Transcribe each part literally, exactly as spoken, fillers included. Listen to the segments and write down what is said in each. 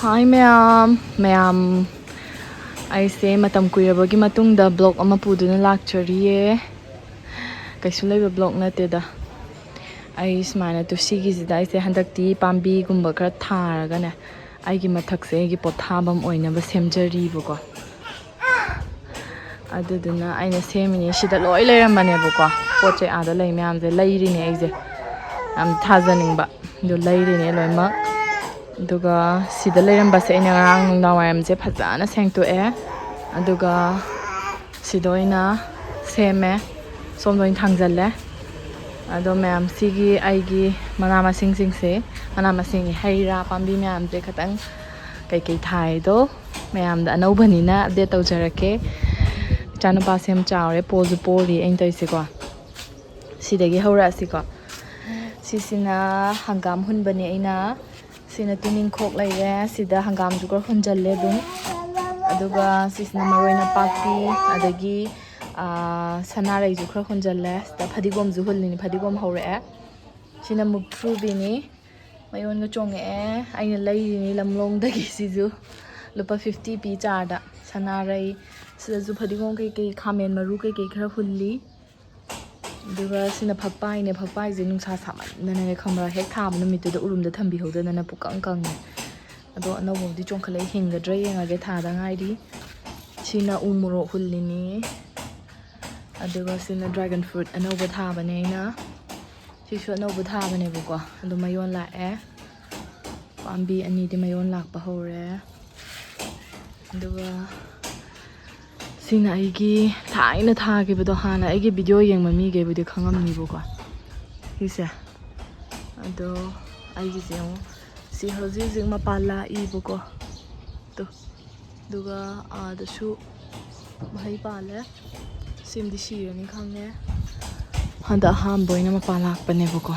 ꯍꯥꯏ ꯃꯌꯥꯝ, ꯃꯌꯥꯝ, ꯑꯩꯁꯦ ꯃꯇꯝ ꯀꯨꯏꯔꯕꯒꯤ ꯃꯇꯨꯡꯗ ꯕ꯭ꯂꯣꯛ ꯑꯃ ꯄꯨꯗꯨꯅ ꯂꯥꯛꯆꯔꯤꯌꯦ꯫ ꯀꯩꯁꯨ ꯂꯩꯕ ꯕ꯭ꯂꯣꯛ ꯅꯠꯇꯦꯗ꯫ ꯑꯩ ꯁꯨꯃꯥꯏꯅ ꯇꯨꯁꯤꯒꯤꯁꯤꯗ ꯑꯩꯁꯦ ꯍꯟꯗꯛꯇꯤ ꯄꯥꯝꯕꯤꯒꯨꯝꯕ ꯈꯔ ꯊꯥꯔꯒꯅꯦ, ꯑꯩꯒꯤ ꯃꯊꯛꯁꯦ ꯑꯩꯒꯤ ꯄꯣꯊꯥꯐꯝ ꯑꯣꯏꯅꯕ ꯁꯦꯝꯖꯔꯤꯕꯀꯣ꯫ ꯑꯗꯨꯗꯨꯅ ꯑꯩꯅ ꯁꯦꯝꯃꯤꯅꯦ꯫ ꯁꯤꯗ ꯂꯣꯏ ꯂꯩꯔꯝꯕꯅꯦꯕꯀꯣ꯫ ꯄꯣꯠ ꯆꯩ ꯑꯥꯗ ꯂꯩ ꯃꯌꯥꯝꯁꯦ ꯂꯩꯔꯤꯅꯦ ꯑꯩꯁꯦ꯫ ꯌꯥꯝ ꯊꯥꯖꯅꯤꯡꯕ꯫ ꯑꯗꯨ ꯂꯩꯔꯤꯅꯦ ꯂꯣꯏꯅꯃꯛ꯫ ꯑꯗꯨꯒ ꯁꯤꯗ ꯂꯩꯔꯝꯕꯁꯦ ꯑꯩꯅ ꯉꯔꯥꯡ ꯅꯨꯡꯗꯥꯡ ꯋꯥꯏꯔꯝꯁꯦ ꯐꯖꯅ ꯁꯦꯡꯇꯣꯛꯑꯦ꯫ ꯑꯗꯨꯒ ꯁꯤꯗ ꯑꯣꯏꯅ ꯁꯦꯝꯃꯦ꯫ ꯁꯣꯝꯗ ꯑꯣꯏꯅ ꯊꯥꯡꯖꯜꯂꯦ꯫ ꯑꯗꯣ ꯃꯌꯥꯝ ꯁꯤꯒꯤ ꯑꯩꯒꯤ ꯃꯅꯥ ꯃꯁꯤꯡꯁꯤꯡꯁꯦ, ꯃꯅꯥ ꯃꯁꯤꯡ ꯍꯩ ꯔꯥ ꯄꯥꯝꯕꯤ ꯃꯌꯥꯝꯁꯦ ꯈꯇꯪ ꯀꯩꯀꯩ ꯊꯥꯏꯗꯣ ꯃꯌꯥꯝꯗ ꯑꯅꯧꯕꯅꯤꯅ ꯑꯞꯗꯦꯠ ꯇꯧꯖꯔꯛꯀꯦ꯫ ꯏꯆꯥꯅꯨꯄꯥꯁꯦ ꯌꯥꯝ ꯆꯥꯎꯔꯦ, ꯄꯣꯁꯨ ꯄꯣꯔꯤ ꯑꯩꯅ ꯇꯧꯔꯤꯁꯦꯀꯣ꯫ ꯁꯤꯗꯒꯤ ꯍꯧꯔꯛꯑꯁꯤꯀꯣ꯫ ꯁꯤꯁꯤꯅ ꯍꯪꯒꯥꯝ ꯍꯨꯟꯕꯅꯦ ꯑꯩꯅ꯫ ꯁꯤꯅ ꯇꯨꯅꯤꯡꯈꯣꯛ ꯂꯩꯔꯦ꯫ ꯁꯤꯗ ꯍꯪꯒꯥꯝꯁꯨ ꯈꯔ ꯍꯨꯟꯖꯜꯂꯦ ꯑꯗꯨꯝ꯫ ꯑꯗꯨꯒ ꯁꯤꯁꯤꯅ ꯃꯔꯣꯏ ꯅꯄꯥꯛꯄꯤ, ꯑꯗꯒꯤ, ꯑꯥ, ꯁꯅꯥꯔꯩꯁꯨ ꯈꯔ ꯍꯨꯟꯖꯜꯂꯦ꯫ ꯁꯤꯗ ꯐꯗꯤꯒꯣꯝꯁꯨ ꯍꯨꯜꯂꯤꯅꯤ, ꯐꯗꯤꯒꯣꯝ ꯍꯧꯔꯛꯑꯦ꯫ ꯁꯤꯅ ꯃꯨꯛꯊ꯭ꯔꯨꯕꯤꯅꯤ, ꯃꯌꯣꯟꯒ ꯆꯣꯡꯉꯛꯑꯦ꯫ ꯑꯩꯅ ꯂꯩꯔꯤꯅꯤ ꯂꯝꯂꯣꯡꯗꯒꯤ꯫ ꯁꯤꯁꯨ ꯂꯨꯄꯥ ꯐꯤꯐꯇꯤ ꯄꯤ ꯆꯥꯔꯗ꯫ ꯁꯅꯥꯔꯩ, ꯁꯤꯗꯁꯨ ꯐꯗꯤꯒꯣꯝ ꯀꯩꯀꯩ, ꯈꯥꯃꯦꯟ ꯃꯔꯨ ꯀꯩꯀꯩ ꯈꯔ ꯍꯨꯜꯂꯤ꯫ ꯑꯗꯨꯒ ꯁꯤꯅ ꯐꯛꯄꯥꯏꯅꯦ꯫ ꯐꯛꯄꯥꯏꯁꯦ ꯅꯨꯡꯁꯥ ꯁꯥꯃꯟꯗꯅꯅꯦ, ꯈꯪꯕ꯭ꯔꯥ, ꯍꯦꯛ ꯊꯥꯕ ꯅꯨꯃꯤꯠꯇꯨꯗ ꯎꯔꯨꯝꯗ ꯊꯝꯕꯤꯍꯧꯗꯗꯅ ꯄꯨꯀꯪ ꯀꯪꯉꯦ꯫ ꯑꯗꯣ ꯑꯅꯧꯕꯕꯨꯗꯤ ꯆꯣꯡꯈꯠꯂꯛꯏ, ꯍꯤꯡꯒꯗ꯭ꯔꯥ ꯌꯦꯡꯉꯒꯦ, ꯊꯥꯗ ꯉꯥꯏꯔꯤ꯫ ꯁꯤꯅ ꯎ ꯃꯣꯔꯣꯛ ꯍꯨꯜꯂꯤꯅꯤ꯫ ꯑꯗꯨꯒ ꯁꯤꯅ ꯗ꯭ꯔꯥꯒꯟ ꯐ꯭ꯔꯨꯠ ꯑꯅꯧꯕ ꯊꯥꯕꯅꯦ ꯑꯩꯅ꯫ ꯁꯤꯁꯨ ꯑꯅꯧꯕ ꯊꯥꯕꯅꯦꯕꯀꯣ, ꯑꯗꯨ ꯃꯌꯣꯟ ꯂꯥꯛꯑꯦ꯫ ꯄꯥꯝꯕꯤ ꯑꯅꯤꯗꯤ ꯃꯌꯣꯟ ꯂꯥꯛꯄ ꯍꯧꯔꯦ꯫ ꯑꯗꯨꯒ ꯁꯤꯅ ꯑꯩꯒꯤ ꯊꯥꯏꯅ ꯊꯥꯈꯤꯕꯗꯣ, ꯍꯥꯟꯅ ꯑꯩꯒꯤ ꯚꯤꯗꯤꯑꯣ ꯌꯦꯡꯕ ꯃꯤꯈꯩꯕꯨꯗꯤ ꯈꯪꯉꯝꯅꯤꯕꯀꯣ, ꯁꯤꯁꯦ꯫ ꯑꯗꯣ ꯑꯩꯒꯤꯁꯦ ꯑꯃꯨꯛ ꯁꯤ ꯍꯧꯖꯤꯛ ꯍꯧꯖꯤꯛ ꯃꯄꯥꯟ ꯂꯥꯛꯏꯕꯀꯣ꯫ ꯇꯣ꯫ ꯑꯗꯨꯒ ꯑꯥꯗꯁꯨ ꯃꯍꯩ ꯄꯥꯜꯂꯦ꯫ ꯁꯤꯃꯗꯤ ꯁꯤꯔꯅꯤ ꯈꯪꯉꯦ꯫ ꯍꯟꯗꯛ ꯑꯍꯥꯟꯕ ꯑꯣꯏꯅ ꯃꯄꯥꯟ ꯂꯥꯛꯄꯅꯦꯕꯀꯣ꯫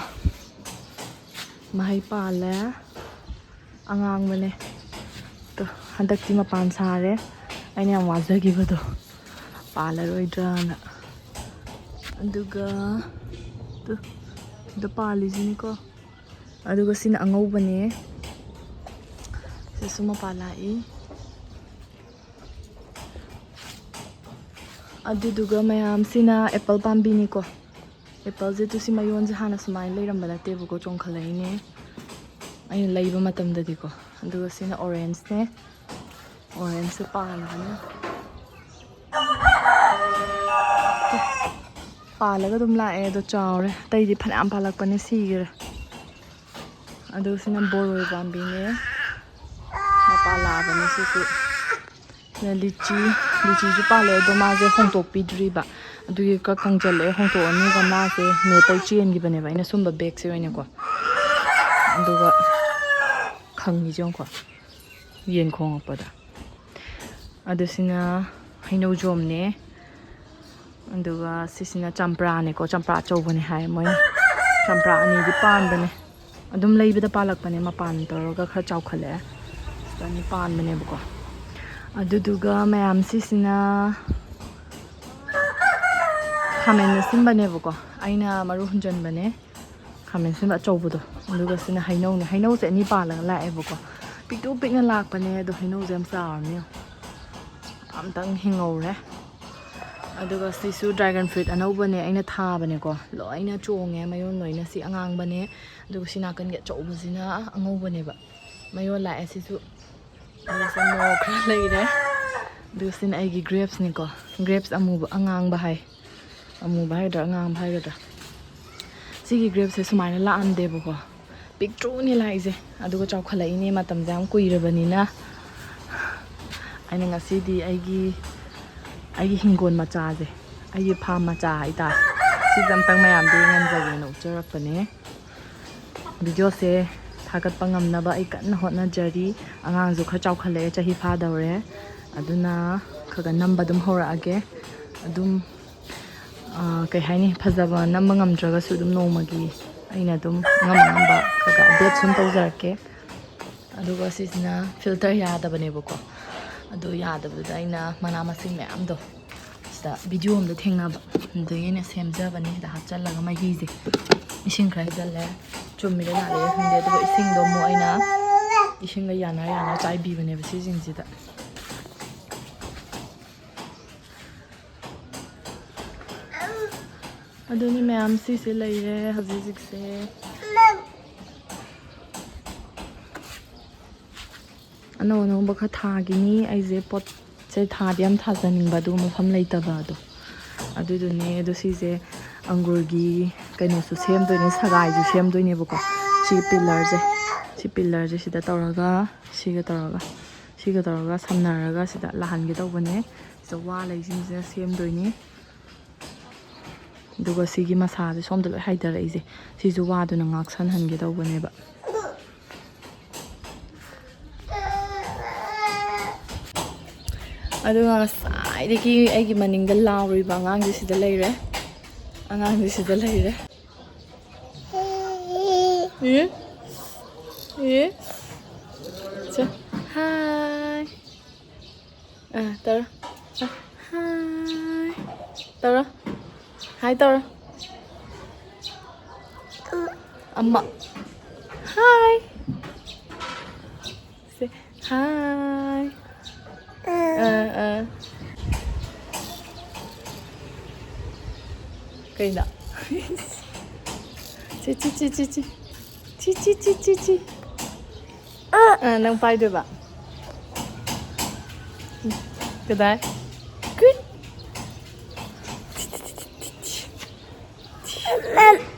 ꯃꯍꯩ ꯄꯥꯜꯂꯦ꯫ ꯑꯉꯥꯡꯕꯅꯦ꯫ ꯇꯣ, ꯍꯟꯗꯛꯇꯤ ꯃꯄꯥꯟ ꯁꯥꯔꯦ꯫ ꯑꯩꯅ ꯌꯥꯝ ꯋꯥꯖꯈꯤꯕꯗꯣ ꯄꯥꯜꯂꯔꯣꯏꯗ꯭ꯔꯥꯅ꯫ ꯑꯗꯨꯒ ꯇꯨ, ꯑꯗ ꯄꯥꯜꯂꯤꯁꯤꯅꯤꯀꯣ꯫ ꯑꯗꯨꯒ ꯁꯤꯅ ꯑꯉꯧꯕꯅꯦ꯫ ꯁꯤꯁꯨ ꯃꯄꯥꯟ ꯂꯥꯛꯏ꯫ ꯑꯗꯨꯗꯨꯒ ꯃꯌꯥꯝꯁꯤꯅ ꯑꯦꯄꯜ ꯄꯥꯝꯕꯤꯅꯤꯀꯣ꯫ ꯑꯦꯄꯜꯁꯦ ꯇꯨ ꯁꯤ ꯃꯌꯣꯟꯁꯦ ꯍꯥꯟꯅ ꯁꯨꯃꯥꯏꯅ ꯂꯩꯔꯝꯕ ꯅꯠꯇꯦꯕꯀꯣ, ꯆꯣꯡꯈꯠꯂꯛꯏꯅꯦ ꯑꯩꯅ ꯂꯩꯕ ꯃꯇꯝꯗꯗꯤꯀꯣ꯫ ꯑꯗꯨꯒ ꯁꯤꯅ ꯑꯣꯔꯦꯟꯖꯅꯦ꯫ ꯑꯣꯔꯦꯟꯖꯁꯦ ꯄꯥꯜꯂꯒꯅꯦ꯫ ꯄꯥꯜꯂꯒ ꯑꯗꯨꯝ ꯂꯥꯛꯑꯦ, ꯑꯗꯣ ꯆꯥꯎꯔꯦ꯫ ꯑꯇꯩꯗꯤ ꯐꯅꯌꯥꯝ ꯄꯥꯜꯂꯛꯄꯅꯦ, ꯁꯤꯈꯔꯦ꯫ ꯑꯗꯨ ꯁꯤꯅ ꯕꯣꯔꯣꯏ ꯄꯥꯝꯕꯤꯅꯦ꯫ ꯃꯄꯥꯟ ꯂꯥꯛꯑꯕꯅꯦ ꯁꯤꯁꯨ꯫ ꯁꯤꯅ ꯂꯤꯆꯤ꯫ ꯂꯤꯆꯤꯁꯨ ꯄꯥꯜꯂꯦ, ꯑꯗꯣ ꯃꯥꯁꯦ ꯍꯣꯡꯇꯣꯛꯄꯤꯗ꯭ꯔꯤꯕ꯫ ꯑꯗꯨꯒꯤ ꯀꯛ ꯀꯪꯁꯤꯜꯂꯛꯑꯦ, ꯍꯣꯡꯇꯣꯛꯑꯅꯤ꯫ ꯒꯝꯂꯥꯁꯦ ꯅꯦꯠꯇꯩ ꯆꯦꯟꯈꯤꯕꯅꯦꯕ ꯑꯩꯅ ꯁꯨꯝꯕ ꯕꯦꯒꯁꯦ ꯑꯣꯏꯅꯀꯣ꯫ ꯑꯗꯨꯒ ꯈꯪꯉꯤꯁꯦ ꯌꯦꯡꯉꯨꯀꯣ, ꯌꯦꯟ ꯈꯣꯡꯉꯛꯄꯗ꯫ ꯑꯗꯨ ꯁꯤꯅ ꯍꯩꯅꯧꯖꯣꯝꯅꯦ꯫ ꯑꯗꯨꯒ ꯁꯤꯁꯤꯅ ꯆꯝꯄ꯭ꯔꯥꯅꯦꯀꯣ, ꯆꯝꯄ꯭ꯔꯥ ꯑꯆꯧꯕꯅꯦ ꯍꯥꯏ ꯃꯣꯏꯅ꯫ ꯆꯝꯄ꯭ꯔꯥ ꯑꯅꯤꯗꯤ ꯄꯥꯟꯕꯅꯦ꯫ ꯑꯗꯨꯝ ꯂꯩꯕꯗ ꯄꯥꯜꯂꯛꯄꯅꯦ, ꯃꯄꯥꯟ ꯇꯧꯔꯒ ꯈꯔ ꯆꯥꯎꯈꯠꯂꯛꯑꯦ꯫ ꯁꯤꯗ ꯑꯅꯤ ꯄꯥꯟꯕꯅꯦꯕꯀꯣ꯫ ꯑꯗꯨꯗꯨꯒ ꯃꯌꯥꯝ ꯁꯤꯁꯤꯅ ꯈꯥꯃꯦꯟ ꯑꯁꯤꯟꯕꯅꯦꯕꯀꯣ, ꯑꯩꯅ ꯃꯔꯨ ꯍꯨꯟꯖꯟꯕꯅꯦ꯫ ꯈꯥꯃꯦꯟ ꯑꯁꯤꯟꯕ ꯑꯆꯧꯕꯗꯣ꯫ ꯑꯗꯨꯒ ꯁꯤꯅ ꯍꯩꯅꯧꯅꯦ꯫ ꯍꯩꯅꯧꯁꯦ ꯑꯅꯤ ꯄꯥꯜꯂꯒ ꯂꯥꯛꯑꯦꯕꯀꯣ꯫ ꯄꯤꯛꯇꯨ ꯄꯤꯛꯅ ꯂꯥꯛꯄꯅꯦ, ꯑꯗꯣ ꯍꯩꯅꯧꯁꯦ ꯌꯥꯝ ꯆꯥꯎꯔꯝꯅꯦ꯫ ꯑꯝꯇꯪ ꯍꯤꯡꯍꯧꯔꯦ꯫ ꯑꯗꯨꯒ ꯁꯤꯁꯨ dragon fruit ꯑꯅꯧꯕꯅꯦ, ꯑꯩꯅ ꯊꯥꯕꯅꯦꯀꯣ꯫ ꯂꯣꯏꯅ ꯆꯣꯡꯉꯦ, ꯃꯌꯣꯟ ꯂꯣꯏꯅ꯫ ꯁꯤ ꯑꯉꯥꯡꯕꯅꯦ, ꯑꯗꯨꯒ ꯁꯤ ꯅꯥꯀꯟꯒꯤ ꯑꯆꯧꯕꯁꯤꯅ ꯑꯉꯧꯕꯅꯦꯕ꯫ ꯃꯌꯣꯟ ꯂꯥꯛꯑꯦ ꯁꯤꯁꯨ꯫ ꯑꯗꯨꯒ ꯁꯤ ꯃꯣꯔꯣꯛ ꯈꯔ ꯂꯩꯔꯦ꯫ ꯑꯗꯨꯒ ꯁꯤꯅ ꯑꯩꯒꯤ grapesꯅꯤꯀꯣ꯫ Grapes ꯑꯃꯨꯕ, ꯑꯉꯥꯡꯕ ꯍꯥꯏ꯫ ꯑꯃꯨꯕ ꯍꯥꯏꯒꯗ꯭ꯔꯥ, ꯑꯉꯥꯡꯕ ꯍꯥꯏꯒꯗ꯭ꯔꯥ? ꯁꯤꯒꯤ grapesꯁꯦ ꯁꯨꯃꯥꯏꯅ ꯂꯥꯛꯑꯝꯗꯦꯕꯀꯣ꯫ ꯄꯤꯛꯇ꯭ꯔꯨꯅꯦ ꯂꯥꯛꯏꯁꯦ꯫ ꯑꯗꯨꯒ ꯆꯥꯎꯈꯠꯂꯛꯏꯅꯦ, ꯃꯇꯝꯁꯦ ꯌꯥꯝ ꯀꯨꯏꯔꯕꯅꯤꯅ꯫ ꯑꯩꯅ ꯉꯁꯤꯗꯤ ꯑꯩꯒꯤ, ꯑꯩꯒꯤ ꯍꯤꯡꯒꯣꯜ ꯃꯆꯥꯁꯦ, ꯑꯩꯒꯤ farm ꯃꯆꯥ ꯍꯥꯏꯇꯥꯔꯦ, ꯁꯤꯁꯦ ꯑꯝꯇꯪ ꯃꯌꯥꯝꯗ ꯌꯦꯡꯍꯟꯖꯒꯦꯅ ꯎꯠꯆꯔꯛꯄꯅꯦ꯫ Videoꯁꯦ ꯊꯥꯒꯠꯄ ꯉꯝꯅꯕ ꯑꯩ ꯀꯟꯅ ꯍꯣꯠꯅꯖꯔꯤ꯫ ꯑꯉꯥꯡꯁꯨ ꯈꯔ ꯆꯥꯎꯈꯠꯂꯛꯑꯦ, ꯆꯍꯤ ꯐꯥꯗꯧꯔꯦ꯫ ꯑꯗꯨꯅ ꯈꯔ ꯈꯔ ꯅꯝꯕ ꯑꯗꯨꯝ ꯍꯧꯔꯛꯑꯒꯦ꯫ ꯑꯗꯨꯝ, ꯑꯥ, ꯀꯩ ꯍꯥꯏꯅꯤ, ꯐꯖꯕ ꯅꯝꯕ ꯉꯝꯗ꯭ꯔꯒꯁꯨ ꯑꯗꯨꯝ ꯅꯣꯡꯃꯒꯤ ꯑꯩꯅ ꯑꯗꯨꯝ ꯑꯉꯝ ꯑꯉꯝꯕ ꯈꯔ ꯈꯔ update ꯁꯨꯝ ꯇꯧꯖꯔꯛꯀꯦ꯫ ꯑꯗꯨꯒ ꯁꯤꯁꯤꯅ filter ꯌꯥꯗꯕꯅꯦꯕꯀꯣ꯫ ꯑꯗꯨ ꯌꯥꯗꯕꯗꯨꯗ ꯑꯩꯅ ꯃꯅꯥ ꯃꯁꯤꯡ ꯃꯌꯥꯝꯗꯣ ꯁꯤꯗ video ꯑꯝꯗ ꯊꯦꯡꯅꯕ, ꯑꯗꯨꯗꯒꯤ ꯑꯩꯅ ꯁꯦꯝꯖꯕꯅꯤ꯫ ꯁꯤꯗ ꯍꯥꯞꯆꯜꯂꯒ ꯃꯍꯤꯁꯦ, ꯏꯁꯤꯡ ꯈꯔ ꯍꯩꯖꯜꯂꯦ꯫ ꯆꯨꯝꯃꯤꯔ ꯂꯥꯜꯂꯤꯔ ꯈꯪꯗꯦ꯫ ꯑꯗꯨꯒ ꯏꯁꯤꯡꯗꯣ ꯑꯃꯨꯛ ꯑꯩꯅ ꯏꯁꯤꯡꯒ ꯌꯥꯅ ꯌꯥꯅ ꯆꯥꯏꯕꯤꯕꯅꯦꯕ ꯁꯤꯁꯤꯡꯁꯤꯗ꯫ ꯑꯗꯨꯅꯤ ꯃꯌꯥꯝ, ꯁꯤꯁꯦ ꯂꯩꯔꯦ ꯍꯧꯖꯤꯛ ꯍꯧꯖꯤꯛꯁꯦ꯫ ꯑꯅꯧ ꯑꯅꯧꯕ ꯈꯔ ꯊꯥꯈꯤꯅꯤ꯫ ꯑꯩꯁꯦ ꯄꯣꯠꯁꯦ ꯊꯥꯗꯤ ꯌꯥꯝ ꯊꯥꯖꯅꯤꯡꯕ, ꯑꯗꯨꯒ ꯃꯐꯝ ꯂꯩꯇꯕ ꯑꯗꯣ, ꯑꯗꯨꯗꯨꯅꯦ꯫ ꯑꯗꯣ ꯁꯤꯁꯦ ꯑꯪꯒꯨꯔꯒꯤ ꯀꯩꯅꯣꯁꯨ ꯁꯦꯝꯗꯣꯏꯅꯦ, ꯁꯒꯥꯏꯁꯨ ꯁꯦꯝꯗꯣꯏꯅꯦꯕꯀꯣ꯫ ꯁꯤ ꯄꯤꯂꯔꯁꯦ, ꯁꯤ ꯄꯤꯂꯔꯁꯦ ꯁꯤꯗ ꯇꯧꯔꯒ, ꯁꯤꯒ ꯇꯧꯔꯒ, ꯁꯤꯒ ꯇꯧꯔꯒ ꯁꯝꯅꯔꯒ ꯁꯤꯗ ꯂꯥꯛꯍꯟꯒꯦ ꯇꯧꯕꯅꯦ꯫ ꯁꯤꯗ ꯋꯥ ꯂꯩꯁꯤꯡꯁꯤꯅ ꯁꯦꯝꯗꯣꯏꯅꯤ꯫ ꯑꯗꯨꯒ ꯁꯤꯒꯤ ꯃꯁꯥꯁꯦ ꯁꯣꯝꯗ ꯂꯣꯏ ꯍꯥꯏꯊꯔꯛꯏꯁꯦ, ꯁꯤꯁꯨ ꯋꯥꯗꯨꯅ ꯉꯥꯛꯁꯟꯍꯟꯒꯦ ꯇꯧꯕꯅꯦꯕ꯫ ꯑꯗꯨꯒ ꯉꯁꯥꯏꯗꯒꯤ ꯑꯩꯒꯤ ꯃꯅꯤꯡꯗ ꯂꯥꯎꯔꯤꯕ ꯑꯉꯥꯡꯁꯦ ꯁꯤꯗ ꯂꯩꯔꯦ꯫ ꯑꯉꯥꯡꯁꯦ ꯁꯤꯗ ꯂꯩꯔꯦ꯫ ꯑꯦ? ꯑꯦ? ꯁꯦ, ꯍꯥꯏ꯫ ꯑꯥ, ꯇꯧꯔꯣ꯫ ꯑꯥ, ꯍꯥꯏ꯫ ꯇꯧꯔꯣ꯫ ꯍꯥꯏ ꯇꯧꯔꯣ꯫ ꯑꯃ꯫ ꯍꯥꯏ꯫ ꯁꯦ, ꯍꯥꯏ꯫ ꯑꯥ, ꯑꯥ꯫ ꯀꯩꯅꯣ? ꯆꯤ, ꯆꯤ, ꯆꯤ, ꯆꯤ, ꯆꯤ꯫ ꯆꯤ, ꯆꯤ, ꯆꯤ, ꯆꯤ, ꯆꯤ꯫ ꯑꯥ, ꯅꯪ ꯄꯥꯏꯗꯣꯏꯕ꯫ ꯀꯗꯥꯏ? Good.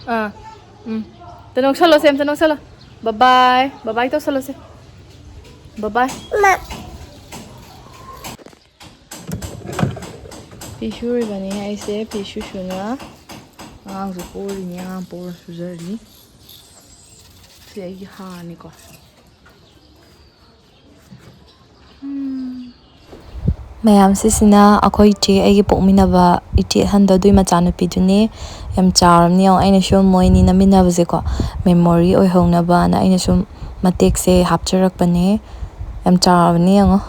ꯑꯥ, ꯎꯝ꯫ ꯑꯝꯇ ꯅꯣꯛꯁꯜꯂꯣꯁꯦ, ꯑꯝꯇ ꯅꯣꯛꯁꯜꯂꯣ꯫ Bye bye, bye bye ꯇꯧꯁꯜꯂꯣꯁꯦ꯫ Bye bye꯫ ꯐꯤ ꯁꯨꯔꯤꯕꯅꯤ ꯑꯩꯁꯦ, ꯐꯤ ꯁꯨ ꯁꯨꯅ ꯑꯉꯥꯡꯁꯨ ꯄꯣꯔꯤꯅꯤ, ꯑꯉꯥꯡ ꯄꯣꯔ ꯁꯨꯖꯔꯅꯤ꯫ ꯁꯤ ꯑꯩꯒꯤ ꯍꯥꯔꯅꯤꯀꯣ꯫ ꯃꯌꯥꯝꯁꯤꯁꯤꯅ ꯑꯩꯈꯣꯏ ꯏꯆꯦ, ꯑꯩꯒꯤ ꯄꯣꯛꯃꯤꯟꯅꯕ ꯏꯆꯦ ꯑꯍꯟꯗꯣ, ꯑꯗꯨꯏ ꯃꯆꯥꯅꯨꯄꯤꯗꯨꯅꯦ꯫ ꯌꯥꯝ ꯆꯥꯎꯔꯝꯅꯤ ꯌꯦꯡꯉꯣ, ꯑꯩꯅ ꯁꯨꯝ ꯃꯣꯏꯅꯤ ꯅꯝꯃꯤꯟꯅꯕꯁꯦꯀꯣ, memory ꯑꯣꯏꯍꯧꯅꯕꯅ ꯑꯩꯅ ꯁꯨꯝ ꯃꯇꯦꯛꯁꯦ ꯍꯥꯞꯆꯔꯛꯄꯅꯦ꯫ ꯌꯥꯝ ꯆꯥꯎꯔꯕꯅꯤ ꯌꯦꯡꯉꯣ꯫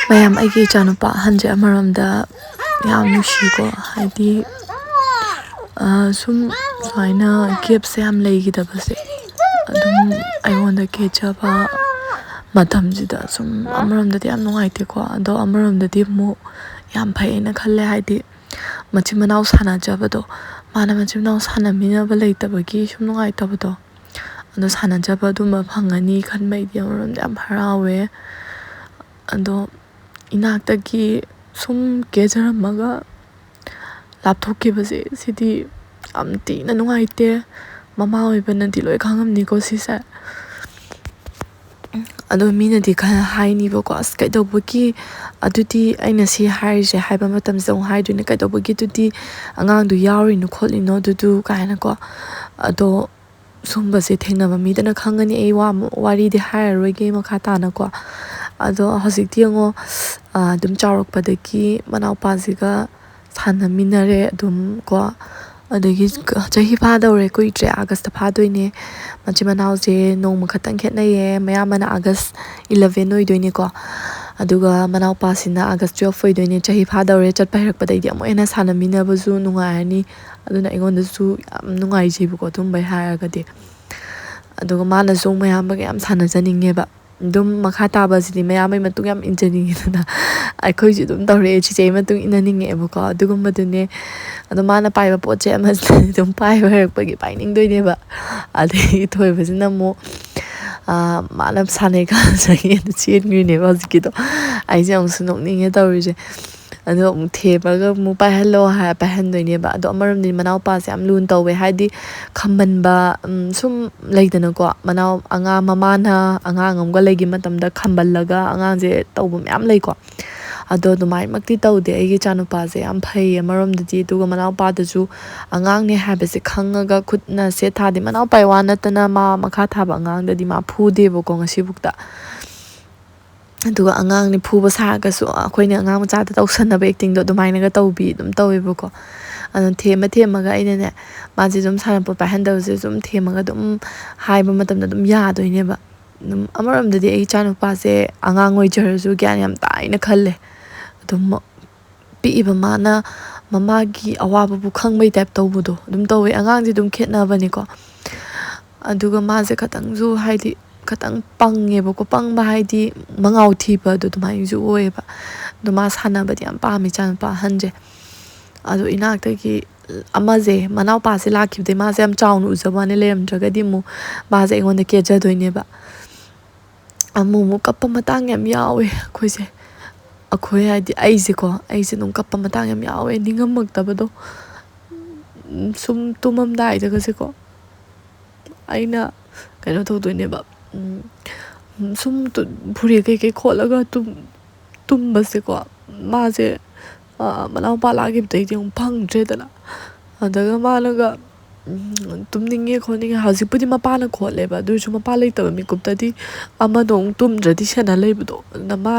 ꯃꯌꯥꯝ, ꯑꯩꯒꯤ ꯏꯆꯥꯅꯨꯄꯥ ꯑꯍꯟꯁꯦ ꯑꯃꯔꯣꯝꯗ ꯌꯥꯝ ꯅꯨꯡꯁꯤꯀꯣ, ꯍꯥꯏꯗꯤ, ꯑ, ꯁꯨꯝ ꯁꯨꯃꯥꯏꯅ gapꯁꯦ ꯌꯥꯝ ꯂꯩꯈꯤꯗꯕꯁꯦ, ꯑꯗꯨꯝ ꯑꯩꯉꯣꯟꯗ ꯀꯦꯖꯕ ꯃꯇꯝꯁꯤꯗ ꯁꯨꯝ ꯑꯃꯔꯣꯝꯗꯗꯤ ꯌꯥꯝ ꯅꯨꯡꯉꯥꯏꯇꯦꯀꯣ, ꯑꯗꯣ ꯑꯃꯔꯣꯝꯗꯗꯤ ꯑꯃꯨꯛ ꯌꯥꯝ ꯐꯩꯅ ꯈꯜꯂꯦ, ꯍꯥꯏꯗꯤ ꯃꯆꯤꯟ ꯃꯅꯥꯎ ꯁꯥꯟꯅꯖꯕꯗꯣ, ꯃꯥꯅ ꯃꯆꯤꯟ ꯃꯅꯥꯎ ꯁꯥꯟꯅꯃꯤꯟꯅꯕ ꯂꯩꯇꯕꯒꯤ ꯁꯨꯝ ꯅꯨꯡꯉꯥꯏꯇꯕꯗꯣ, ꯑꯗꯣ ꯁꯥꯟꯅꯖꯕ ꯑꯗꯨꯝꯕ ꯐꯪꯉꯅꯤ ꯈꯟꯕꯩꯗꯤ ꯑꯃꯔꯣꯝꯗ ꯌꯥꯝ ꯍꯔꯥꯎꯋꯦ꯫ ꯑꯗꯣ ꯏꯅꯥꯛꯇꯒꯤ ꯁꯨꯝ ꯀꯦꯖꯔꯝꯃꯒ ꯂꯥꯞꯊꯣꯛꯈꯤꯕꯁꯦ, ꯁꯤꯗꯤ ꯌꯥꯝ ꯊꯤꯅ ꯅꯨꯡꯉꯥꯏꯇꯦ꯫ ꯃꯃꯥ ꯑꯣꯏꯕꯅꯗꯤ ꯂꯣꯏ ꯈꯪꯉꯝꯅꯤꯀꯣ ꯁꯤꯁꯦ꯫ ꯑꯗꯣ ꯃꯤꯅꯗꯤ ꯈꯔ ꯍꯥꯏꯅꯤꯕꯀꯣ, "ꯑꯁ, ꯀꯩꯗꯧꯕꯒꯤ ꯑꯗꯨꯗꯤ ꯑꯩꯅ ꯁꯤ ꯍꯥꯏꯔꯤꯁꯦ?" ꯍꯥꯏꯕ ꯃꯇꯝꯁꯤꯗ ꯑꯃꯨꯛ ꯍꯥꯏꯗꯣꯏꯅꯦ, "ꯀꯩꯗꯧꯕꯒꯤ ꯑꯗꯨꯗꯤ ꯑꯉꯥꯡꯗꯨ ꯌꯥꯎꯔꯤꯅꯣ ꯈꯣꯠꯂꯤꯅꯣ ꯑꯗꯨꯗꯨ?" ꯀꯥꯏꯅꯀꯣ꯫ ꯑꯗꯣ ꯁꯨꯝꯕꯁꯦ ꯊꯦꯡꯅꯕ ꯃꯤꯗꯅ ꯈꯪꯒꯅꯤ꯫ ꯑꯩ ꯋꯥ ꯑꯃ, ꯋꯥꯔꯤꯗꯤ ꯍꯥꯏꯔꯔꯣꯏꯒꯦ ꯃꯈꯥ ꯇꯥꯅꯀꯣ꯫ ꯑꯗꯣ ꯍꯧꯖꯤꯛꯇꯤ ꯌꯦꯡꯉꯣ, ꯑꯗꯨꯝ ꯆꯥꯎꯔꯛꯄꯗꯒꯤ ꯃꯅꯥꯎꯄꯥꯁꯤꯒ ꯁꯥꯟꯅꯃꯤꯟꯅꯔꯦ ꯑꯗꯨꯝ ꯀꯣ꯫ ꯑꯗꯒꯤ ꯆꯍꯤ ꯐꯥꯗꯧꯔꯦ, ꯀꯨꯏꯗ꯭ꯔꯦ, ꯑꯥꯒꯁꯇ ꯐꯥꯗꯣꯏꯅꯦ꯫ ꯃꯆꯤꯟ ꯃꯅꯥꯎꯁꯦ ꯅꯣꯡꯃ ꯈꯛꯇꯪ ꯈꯦꯠꯅꯩꯌꯦ꯫ ꯃꯌꯥꯝꯕꯅ ꯑꯥꯒꯁ eleven ꯑꯣꯏꯗꯣꯏꯅꯦꯀꯣ, ꯑꯗꯨꯒ ꯃꯅꯥꯎꯄꯥꯁꯤꯅ ꯑꯥꯒꯁ twelve ꯑꯣꯏꯗꯣꯏꯅꯦ꯫ ꯆꯍꯤ ꯐꯥꯗꯧꯔꯦ, ꯆꯠꯄ ꯍꯩꯔꯛꯄꯗꯩꯗꯤ ꯑꯃꯨꯛ ꯍꯦꯟꯅ ꯁꯥꯟꯅꯃꯤꯟꯅꯕꯁꯨ ꯅꯨꯡꯉꯥꯏꯔꯅꯤ꯫ ꯑꯗꯨꯅ ꯑꯩꯉꯣꯟꯗꯁꯨ ꯌꯥꯝ ꯅꯨꯡꯉꯥꯏꯖꯩꯕꯀꯣ, ꯑꯗꯨꯝꯕꯩ ꯍꯥꯏꯔꯒꯗꯤ꯫ ꯑꯗꯨꯒ ꯃꯥꯅꯁꯨ ꯃꯌꯥꯝꯕꯒ ꯌꯥꯝ ꯁꯥꯟꯅꯖꯅꯤꯡꯉꯦꯕ꯫ ꯑꯗꯨꯝ ꯃꯈꯥ ꯇꯥꯕꯁꯤꯗꯤ ꯃꯌꯥꯝꯕꯩ ꯃꯇꯨꯡ ꯌꯥꯝ ꯏꯟꯖꯅꯤꯡꯉꯤꯗꯅ꯫ ꯑꯩꯈꯣꯏꯁꯨ ꯑꯗꯨꯝ ꯇꯧꯔꯛꯑꯦ, ꯆꯤꯆꯦꯒꯤ ꯃꯇꯨꯡ ꯏꯟꯅꯅꯤꯡꯉꯛꯑꯦꯕꯀꯣ, ꯑꯗꯨꯒꯨꯝꯕꯗꯨꯅꯦ꯫ ꯑꯗꯣ ꯃꯥꯅ ꯄꯥꯏꯕ ꯄꯣꯠꯁꯦ ꯑꯃꯁꯤꯅꯗꯤ ꯑꯗꯨꯝ ꯄꯥꯏꯕ ꯍꯩꯔꯛꯄꯒꯤ ꯄꯥꯏꯅꯤꯡꯗꯣꯏꯅꯦꯕ꯫ ꯑꯗꯩ ꯊꯣꯏꯕꯁꯤꯅ ꯑꯃꯨꯛ, ꯑꯥ, ꯃꯥꯅ ꯁꯥꯟꯅꯩ ꯀꯥꯟꯗ ꯆꯦꯟꯈ꯭ꯔꯤꯅꯦꯕ ꯍꯧꯖꯤꯛꯀꯤꯗꯣ꯫ ꯑꯩꯁꯦ ꯑꯃꯨꯛꯁꯨ ꯅꯣꯛꯅꯤꯡꯉꯦ ꯇꯧꯔꯤꯁꯦ꯫ ꯑꯗꯣ ꯑꯃꯨꯛ ꯊꯦꯝꯃꯒ ꯑꯃꯨꯛ ꯄꯥꯏꯍꯜꯂꯣ ꯍꯥꯏꯔ ꯄꯥꯏꯍꯟꯗꯣꯏꯅꯦꯕ꯫ ꯑꯗꯣ ꯑꯃꯔꯣꯝꯗꯗꯤ ꯃꯅꯥꯎꯄꯥꯁꯦ ꯌꯥꯝ ꯂꯨꯅ ꯇꯧꯋꯦ, ꯍꯥꯏꯗꯤ ꯈꯝꯕꯟꯕ, ꯎꯝ, ꯁꯨꯝ ꯂꯩꯗꯅꯀꯣ, ꯃꯅꯥꯎ-, ꯑꯉꯥꯡ, ꯃꯃꯥꯅ ꯑꯉꯥꯡ ꯑꯃꯒ ꯂꯩꯈꯤꯕ ꯃꯇꯝꯗ ꯈꯝꯕꯜꯂꯒ ꯑꯉꯥꯡꯁꯦ ꯇꯧꯕ ꯃꯌꯥꯝ ꯂꯩꯀꯣ꯫ ꯑꯗꯣ ꯑꯗꯨꯃꯥꯏꯃꯛꯇꯤ ꯇꯧꯗꯦ꯫ ꯑꯩꯒꯤ ꯏꯆꯥꯅꯨꯄꯥꯁꯦ ꯌꯥꯝ ꯐꯩꯌꯦ ꯑꯃꯔꯣꯝꯗꯗꯤ꯫ ꯑꯗꯨꯒ ꯃꯅꯥꯎꯄꯥꯗꯨꯁꯨ ꯑꯉꯥꯡꯅꯦ ꯍꯥꯏꯕꯁꯦ ꯈꯪꯉꯒ ꯈꯨꯠꯅ ꯁꯦꯠ ꯊꯥꯗꯦ꯫ ꯃꯅꯥꯎꯄꯥꯒꯤ ꯋꯥ ꯅꯠꯇꯅ ꯃꯥ ꯃꯈꯥ ꯊꯥꯕ ꯑꯉꯥꯡꯗꯗꯤ ꯃꯥ ꯐꯨꯗꯦꯕꯀꯣ ꯉꯁꯤꯕꯨꯛꯇ꯫ ꯑꯗꯨꯒ ꯑꯉꯥꯡꯅꯤ ꯐꯨꯕ ꯁꯥꯔꯒꯁꯨ ꯑꯩꯈꯣꯏꯅ ꯑꯉꯥꯡ ꯃꯆꯥꯗ ꯇꯧꯁꯟꯅꯕ actingꯗꯣ ꯑꯗꯨꯃꯥꯏꯅꯒ ꯇꯧꯕꯤ ꯑꯗꯨꯝ ꯇꯧꯋꯦꯕꯀꯣ꯫ ꯑꯗꯨꯅ ꯊꯦꯝꯃ ꯊꯦꯝꯃꯒ ꯑꯩꯅꯅꯦ, ꯃꯥꯁꯦ ꯑꯗꯨꯝ ꯁꯥꯟꯅꯄꯣꯠ ꯄꯥꯏꯍꯟꯗꯕꯁꯦ ꯑꯗꯨꯝ ꯊꯦꯝꯃꯒ ꯑꯗꯨꯝ ꯍꯥꯏꯕ ꯃꯇꯝꯗ ꯑꯗꯨꯝ ꯌꯥꯗꯣꯏꯅꯦꯕ꯫ ꯑꯗꯨꯝ ꯑꯃꯔꯣꯝꯗꯗꯤ ꯑꯩ ꯏꯆꯥꯅꯨꯄꯥꯁꯦ ꯑꯉꯥꯡ ꯑꯣꯏꯖꯔꯁꯨ ꯒ꯭ꯌꯥꯟ ꯌꯥꯝ ꯇꯥꯏꯅ ꯈꯜꯂꯦ꯫ ꯑꯗꯨꯝ ꯄꯤꯛꯏꯕ ꯃꯥꯅ ꯃꯃꯥꯒꯤ ꯑꯋꯥꯕꯕꯨ ꯈꯪꯕꯩ ꯇꯥꯏꯞ ꯇꯧꯕꯗꯣ ꯑꯗꯨꯝ ꯇꯧꯋꯦ꯫ ꯑꯉꯥꯡꯁꯦ ꯑꯗꯨꯝ ꯈꯦꯠꯅꯕꯅꯤꯀꯣ꯫ ꯑꯗꯨꯒ ꯃꯥꯁꯦ ꯈꯇꯪꯁꯨ, ꯍꯥꯏꯗꯤ, ꯈꯇꯪ ꯄꯪꯉꯦꯕꯀꯣ꯫ ꯄꯪꯕ ꯍꯥꯏꯗꯤ ꯃꯉꯥꯎ ꯊꯤꯕꯗꯣ ꯑꯗꯨꯃꯥꯏꯅꯁꯨ ꯑꯣꯏꯌꯦꯕ꯫ ꯑꯗꯣ ꯃꯥ ꯁꯥꯟꯅꯕꯗꯤ ꯌꯥꯝ ꯄꯥꯝꯃꯦ, ꯏꯆꯥꯅꯨꯄꯥ ꯑꯍꯟꯁꯦ꯫ ꯑꯗꯣ ꯏꯅꯥꯛꯇꯒꯤ ꯑꯃꯁꯦ, ꯃꯅꯥꯎꯄꯥꯁꯦ ꯂꯥꯛꯈꯤꯕꯗꯩ ꯃꯥꯁꯦ ꯌꯥꯝ ꯆꯥꯎꯅ ꯎꯖꯕ ꯋꯥꯅꯤ, ꯂꯩꯔꯝꯗ꯭ꯔꯒꯗꯤ ꯑꯃꯨꯛ ꯃꯥꯁꯦ ꯑꯩꯉꯣꯟꯗ ꯀꯦꯖꯗꯣꯏꯅꯦꯕ꯫ ꯑꯃꯨꯛ ꯑꯃꯨꯛ ꯀꯞꯄ ꯃꯇꯥꯡ ꯌꯥꯝ ꯌꯥꯎꯋꯦ ꯑꯩꯈꯣꯏꯁꯦ꯫ ꯑꯩꯈꯣꯏ ꯍꯥꯏꯗꯤ ꯑꯩꯁꯦꯀꯣ, ꯑꯩꯁꯦ ꯑꯗꯨꯝ ꯀꯞꯄ ꯃꯇꯥꯡ ꯌꯥꯝ ꯌꯥꯎꯋꯦ, ꯅꯤꯡꯉꯝꯃꯛꯇꯕꯗꯣ꯫ ꯎꯝ, ꯁꯨꯝ ꯇꯨꯝꯃꯝꯗꯥꯏꯗꯒꯁꯦꯀꯣ, ꯑꯩꯅ ꯀꯩꯅꯣ ꯇꯧꯗꯣꯏꯅꯦꯕ꯫ ꯎꯝ, ꯁꯨꯝ ꯇꯨ-, ꯐꯨꯔꯤ ꯀꯩꯀꯩ ꯈꯣꯠꯂꯒ ꯇꯨꯝ-, ꯇꯨꯝꯕꯁꯦꯀꯣ, ꯃꯥꯁꯦ, ꯑ, ꯃꯅꯥꯎꯄꯥ ꯂꯥꯛꯈꯤꯕꯗꯩꯗꯤ ꯑꯃꯨꯛ ꯐꯪꯗ꯭ꯔꯦꯗꯅ꯫ ꯑꯗꯨꯒ ꯃꯥꯅꯒ, ꯎꯝ, ꯇꯨꯝꯅꯤꯡꯉꯦ ꯈꯣꯠꯅꯤꯡꯉꯦ, ꯍꯧꯖꯤꯛꯄꯨꯗꯤ ꯃꯄꯥꯅ ꯈꯣꯠꯂꯦꯕ, ꯑꯗꯨ ꯑꯣꯏꯔꯁꯨ ꯃꯄꯥ ꯂꯩꯇꯕ ꯃꯤꯀꯨꯞꯇꯗꯤ ꯑꯃꯗꯣ ꯑꯃꯨꯛ ꯇꯨꯝꯗ꯭ꯔꯗꯤ ꯁꯦꯟꯅ ꯂꯩꯕꯗꯣ, ꯑꯗꯨꯅ ꯃꯥ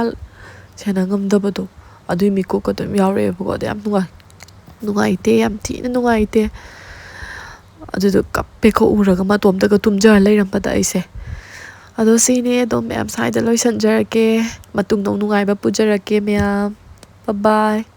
ꯁꯦꯟꯅ ꯉꯝꯗꯕꯗꯣ, ꯑꯗꯨꯒꯤ ꯃꯤꯀꯨꯞꯀ ꯑꯗꯨꯝ ꯌꯥꯎꯔꯛꯑꯦꯕꯀꯣ꯫ ꯑꯗꯨ ꯌꯥꯝ ꯅꯨꯡꯉꯥꯏ-, ꯅꯨꯡꯉꯥꯏꯇꯦ, ꯌꯥꯝ ꯊꯤꯅ ꯅꯨꯡꯉꯥꯏꯇꯦ꯫ ꯑꯗꯨꯗꯣ ꯀꯞꯄꯦꯀꯣ ꯎꯔꯒ, ꯃꯇꯣꯝꯇꯒ ꯇꯨꯝꯖꯔ ꯂꯩꯔꯝꯕꯗ ꯑꯩꯁꯦ꯫ ꯑꯗꯣ ꯁꯤꯅꯦ ꯑꯗꯣ ꯃꯌꯥꯝ, ꯁ꯭ꯋꯥꯏꯗ ꯂꯣꯏꯁꯟꯖꯔꯒꯦ꯫ ꯃꯇꯨꯡꯗ ꯑꯃꯨꯛ ꯅꯨꯡꯉꯥꯏꯕ ꯄꯨꯖꯔꯛꯀꯦ ꯃꯌꯥꯝ꯫ Bye bye꯫